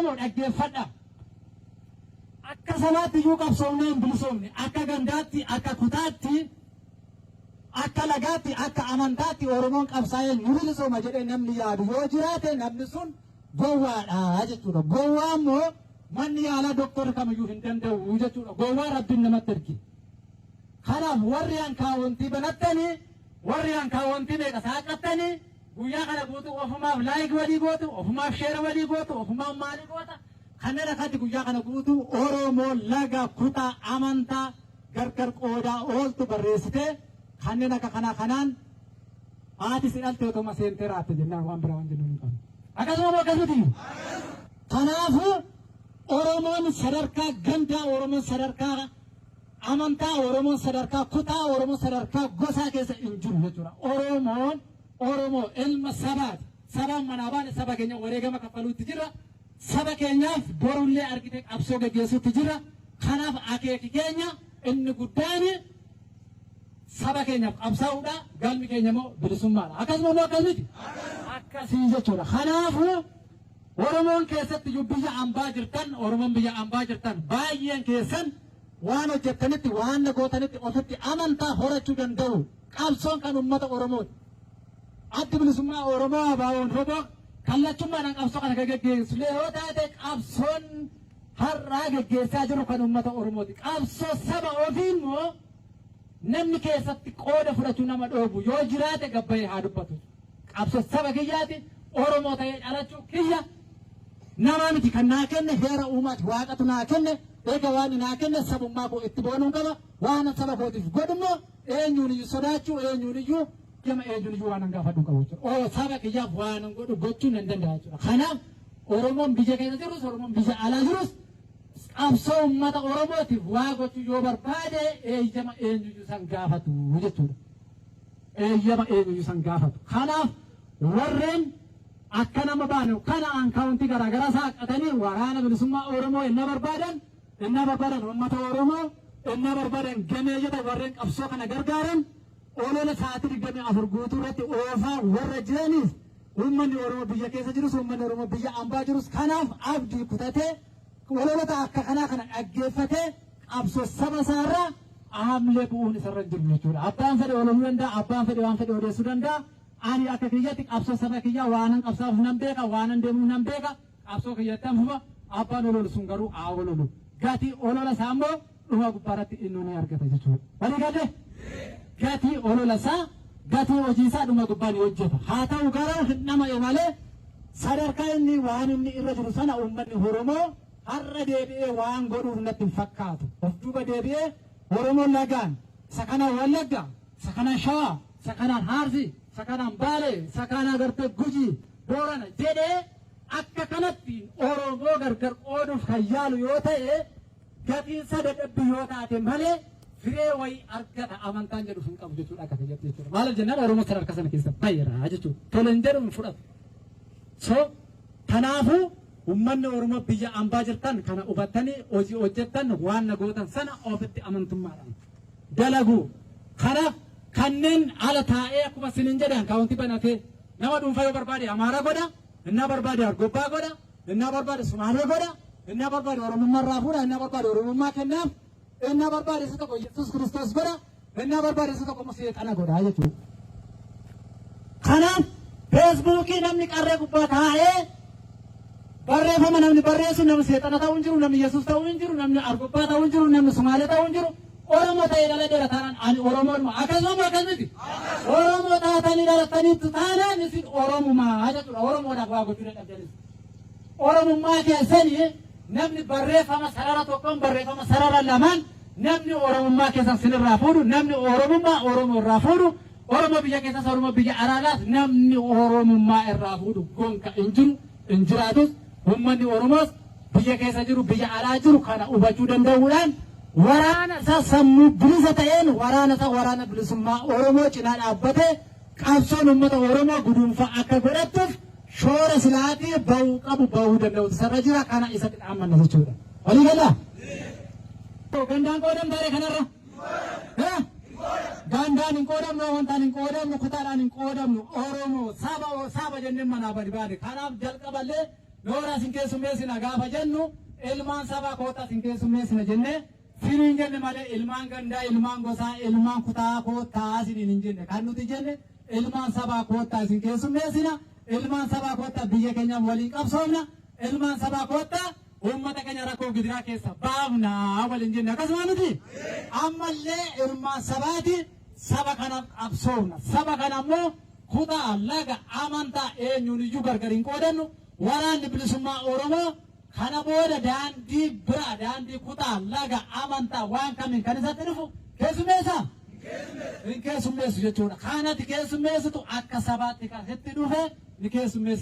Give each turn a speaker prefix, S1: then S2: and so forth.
S1: Oromoo dhaggeeffadha. Akka sabaatti iyyuu qabsoofnee hin bilisoomne. Akka gandaatti, akka kutaatti, akka lagaatti, akka amantaatti Oromoon qabsaa'ee ni bilisooma jedhee namni yaadu yoo jiraate namni sun gowwaadha jechuudha. Gowwaa immoo manni yaalaa doktorri kamiyyuu hin danda'u jechuudha. Gowwaa Rabbiin namatti erge. Kanaaf warri ankaawontii banattanii, warri ankaawontii meeqa saaqattanii, guyyaa kana guutuu ofumaaf like walii gootu, ofumaaf share walii gootu, ofumaaf maalii goota. Kanneen akkatti guyyaa kana guutuu Oromoo laga kutaa amantaa gargar qoodaa ooltu barreessitee kanneen akka kanaa kanaan haati si dhalte otoma seentee raatte jennaan waan biraa waan jennu hin qabnu. Akkasuma moo akkas miti? Kanaafuu Oromoon sadarkaa gandaa, Oromoon sadarkaa amantaa, Oromoon sadarkaa kutaa, Oromoon sadarkaa gosaa keessa hin jiru jechuudha. Oromoon Oromoo ilma sabaati. Sabaan manaa baane saba keenya wareegama kaffaluutti jirra. Saba keenyaaf borullee argite qabsoo geggeessuutti jirra. Kanaaf akeeki keenya inni guddaan saba keenyaaf qabsaa'uudha. Galmi keenya immoo bilisummaadha. Akkasuma immoo akkas miti? Akkasii jechuudha. Kanaafuu Oromoon keessatti iyyuu biyya ambaa jirtan, Oromoon biyya ambaa jirtan baay'een keessan waan hojjettanitti, waan gootanitti ofitti amantaa horachuu danda'u. Qabsoon kan uummata Oromooti. Addi Bilisummaa Oromoo ABOn wbo kallachummaadhaan qabsoo kana kan geggeessu yoo taate qabsoon har'aa geggeessaa jiru kan uummata Oromooti. Qabsoo saba ofii immoo namni keessatti qooda fudhachuu nama dhoobu yoo jiraate gabbayee haa dubbatu. Qabsoo saba kiyyaati. Oromoo ta'ee dhalachuu kiyya namaa miti kan naa kenne heera uumaati, waaqatu naa kenne. Eega waan naa kenne sabummaa koo itti boonuun qaba. Waan saba kootiif godhu immoo eenyuun iyyuu sodaachuu, eenyuun iyyuu gama eenyuun iyyuu waan gaafadhu hin qabu jechuudha. Oo saba kiyyaaf waan godhu gochuu nan danda'a jechuudha. Kanaaf Oromoon biyya keessa jirus, Oromoon biyya alaa jirus qabsoo uummata Oromootiif waa gochuu yoo barbaade eeyyama eenyuyyuu san gaafatu jechuudha. Eeyyama eenyuyyuu san gaafatu. Kanaaf warreen akka nama baanu kana ankaawuntii garaagaraa saaqatanii waraana bilisummaa Oromoo inna barbaadan, inna barbaadan uummata Oromoo, inna barbaadan gameeyyota warreen qabsoo kana gargaaran olola sa'aatii 24 guutuu irratti oofaa warra jiraniif uummanni Oromoo biyya keessa jirus, uummanni Oromoo biyya ambaa jirus kanaaf abdii kutatee ololota akka kanaa kana dhaggeeffatee qabsoo saba isaarraa haamlee bu'uun isarra hin jiru jechuudha. Abbaan fedhe ololuu danda'a, abbaan fedhe waan fedhe odeessuu danda'a. Ani akka kiyyatti qabsoo saba kiyyaa waanan qabsaa'uuf nan beeka, waanan deemuuf nan beeka, qabsoo kiyyattan fufa. Abbaan ololu sun garuu haa ololu. Gatii olola isaa immoo dhuma gubbaarratti innuu ni argata jechuudha. Walii galee? Gatii olola isaa, gatii hojii isaa dhuma gubbaa ni hojjeta. Haa ta'u garuu hin dhama'e malee sadarkaa inni waan inni irra jiru sana uummanni Oromoo har'a deebi'ee waan godhuuf natti hin fakkaatu. Of duuba deebi'ee Oromoon lagaan, isa kanaan Wallagga, isa kanaan Shawaa, isa kanaan Haarsii, isa kanaan Baalee, isa kanaan gartee Gujii, Boorana jedhee akka kanatti Oromoo gargar qooduuf kan yaalu yoo ta'e gatiinsa dadhabbii yoo taate malee firee wayii argata amantaan jedhu hin qabu jechuudha akka kiyyatti jechuudha. Maaliif jennaan Oromoo sadarkaa sana keessa baheera jechuudha. Tole hin jedhu, hin fudhatu. So kanaafuu uummanni Oromoo biyya ambaa jirtan kana hubattanii hojii hojjettan waan na gootan sana ofitti amantummaadhaan dalagu. Kanaaf kanneen ala taa'ee akkuma isiniin jedhan kaawwantii banatee nama dhuunfaa yoo barbaade Amaara godha, innaa barbaade Argobbaa godha, innaa barbaade Sumaalee godha, innaa barbaade Oromummaa irraa fuudha, innaa barbaade Oromummaa kennaaf, innaa barbaade isa tokko Yesuus Kiristoos godha, innaa barbaade isa tokko immoo seexana godha jechuudha. Kanaaf Feesbuukii namni qarree gubbaa taa'ee barreeffama namni barreessu namni seexana ta'uu hin jiru, namni Yesuus ta'uu hin jiru, namni Argobbaa ta'uu hin jiru, namni Sumaalee ta'uu hin jiru. Oromoo ta'ee dhaladheera taanaan ani Oromoodhuma. Akkasuma moo akkas miti? Oromoo taatanii dhalattaniittu taanaan isin Oromumaa jechuudha. Oromoodhaaf waa gochuu dadhabdanis. Oromummaa keessanii namni barreeffama sarara tokkoon, barreeffama sarara lamaan namni Oromummaa keessan sinirraa fuudhu, namni Oromummaa Oromoo irraa fuudhu, Oromoo biyya keessas Oromoo biyya alaalaas namni Oromummaa irraa fuudhu gonka hin jiru, hin jiraatus. Uummanni Oromoos biyya keessa jiru, biyya alaa jiru kana hubachuu danda'uudhaan waraana isaa sammuu bilisa ta'een waraana isaa waraana bilisummaa Oromoo cinaa dhaabbatee qabsoon uummata Oromoo guduunfaa akka godhattuuf shoora silaatii bahuu qabu bahuu danda'utu isarra jira, kana isatti dhaammanna jechuudha. Walii galaa? Gandaan qoodamtaare kanarra? Gandaan hin qoodamnu, amantaan hin qoodamnu, kutaadhaan hin qoodamnu. Oromoo saba saba jennee manaa badi baane. Kanaaf jalqaballee Nooraa isin keessummeessina gaafa jennu, ilmaan sabaa koottaa isin keessummeessina jennee siniin jenne malee, ilmaan gandaa, ilmaan gosaa, ilmaan kutaa koottaa isiniin hin jenne. Kan nuti jenne, ilmaan sabaa koottaa isin keessummeessina, ilmaan sabaa koottaa biyya keenyaaf waliin qabsoofna, ilmaan sabaa koottaa uummata keenya rakkoo gidiraa keessa baafna waliin jenne. Akkasuma miti? Ammallee ilmaan sabaati, saba kanaaf qabsoofna. Saba kana immoo kutaa, laga, amantaa, eenyuun iyyuu gargar hin qoodannu. Waraanni Bilisummaa Oromoo kana booda daandii biraa, daandii kutaa, laga, amantaa, waan kamiin kan isatti dhufu keessummeessaa? Hin keessummeessu jechuudha. Kanati keessummeessitu akka sabaatti kan sitti dhufe ni keessummeessa.